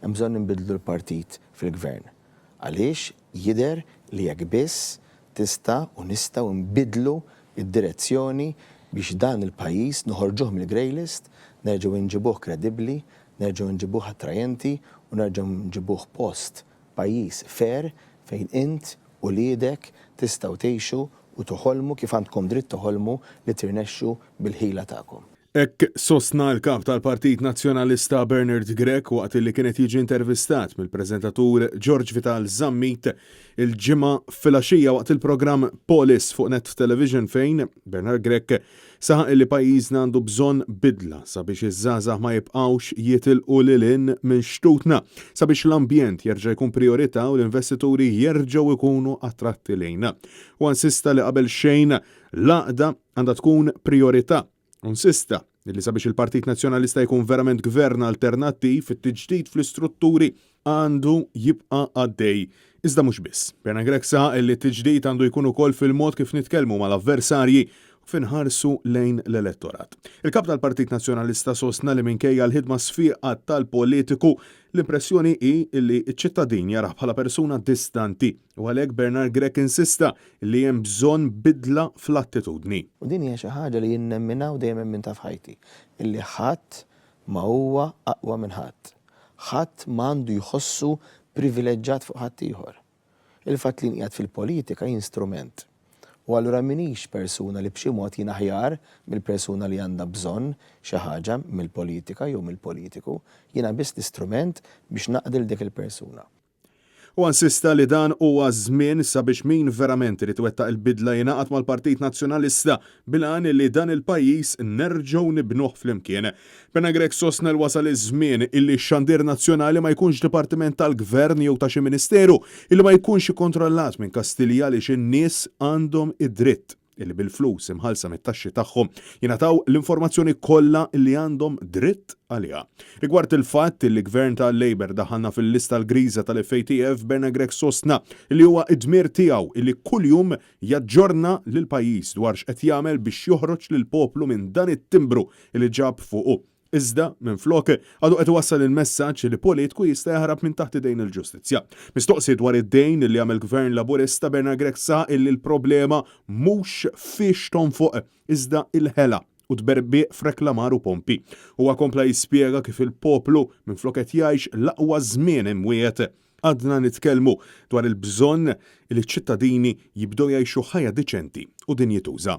Hemm bżonn inbiddlu l-partit fil-Gvern. Għaliex jidher li hekk biss tista' u nistgħu nbiddlu d-direzzjoni biex dan il-pajjiż noħorġuh mill-grey list, nerġgħu nġibuh kredibbli, nerġgħu nġibuh attrajenti u nerġgħu nġibuh post, pajjiż fair fejn int, uliedek tistgħu tgħixu u toħolmu kif għandkom dritt toħolmu li tirnexxu bil-ħila tagħkom. Hekk sostna l-Kap tal-Partit Nazzjonalista Bernard Grech waqt li kien qed jiġi intervistat mill-preżentatur George Vital Zammit il-Ġimgħa filgħaxija waqt il-programm Polis fuq Net Television fejn Bernard Grech saħaq li pajjiżna għandu bżonn bidla sabiex iż-żgħażagħ ma jibqgħux jitilqu lil hinn minn xtutna, sabiex l-ambjent jerġa' jkun prijorità u l-investituri jerġgħu jkunu attratti lejna. Huwa insista li qabel xejn l-għaqda għandha tkun prijorità u insista li sabiex il-Partit Nazzjonalista jkun verament gvern alternattiv, it-tiġdid fl-istrutturi għandu jibqa' għaddej. Iżda mhux biss. Bernard Grech saħaq li t-tiġdid għandu jkun ukoll fil-mod kif nitkellmu mal-avversarji u kif inħarsu lejn l-elettorat. Il-Kap tal-Partit Nazzjonalista sostna li minkejja l-ħidma sfiqa tal-politiku, l-impressjoni hi li ċ-ċittadin jarah bħala persuna distanti U għalhekk Bernard Grech insista li hemm bżonn bidla fl-attitudni. U din hija xi ħaġa li jien nemminha u dejjem emmintha f'ħajti, illi ħadd ma huwa aqwa minn ħadd. Ħadd ma għandu jħossu privileġġat fuq ħaddieħor. Il-fatt li jien qiegħed fil-politika jien strument. U allura m'iniex persuna li b'xi mod jien aħjar mill-persuna li għandha bżonn xi ħaġa mill-politika jew mill-politiku. Jiena biss l-istrument biex naqdi 'l dik il-persuna. Huwa insista li dan huwa ż-żmien sabiex min verament irid iwettaq il-bidla jingħaqad mal-Partit Nazzjonalista bil-għan li dan il-pajjiż nerġgħu nibnuh flimkien. Bernard Grech sostna li wasal iż-żmien illi x-xandir nazzjonali ma jkunx dipartiment tal-Gvern jew ta' xi ministeru illi ma jkunx ikkontrollat minn Kastilja għaliex in-nies għandhom id-dritt li bil-flus imħallsa mit-taxxi tagħhom jingħataw l-informazzjoni kollha li għandhom dritt għaliha. Rigward il-fatt li Gvern tal-Labour daħħalna fil-lista l-griża tal-FATF, Bernard Grech sostna li huwa d-dmir tiegħu li kuljum jaġġorna lill-pajjiż dwar x'qed jagħmel biex joħroġ lill-poplu minn dan it-timbru li ġab fuqu. Iżda, minflok, għadu qed iwassal il-messaġġ li politku jista' jaħrab minn taħt idejn il-ġustizzja. Mistoqsi dwar id-dejn li għamel Gvern Laburista, Bernard Grech saħaq illi l-problema mhux fiex tonfoq, iżda il-ħela u tberbiq f'reklamar u pompi. Huwa kompla jispjega kif il-poplu minflok qed jgħix l-aqwa żmien imwiegħed. Għadna nitkellmu dwar il-bżonn li ċ-ċittadini jibdew jgħixu ħajja diċenti u dinjituża.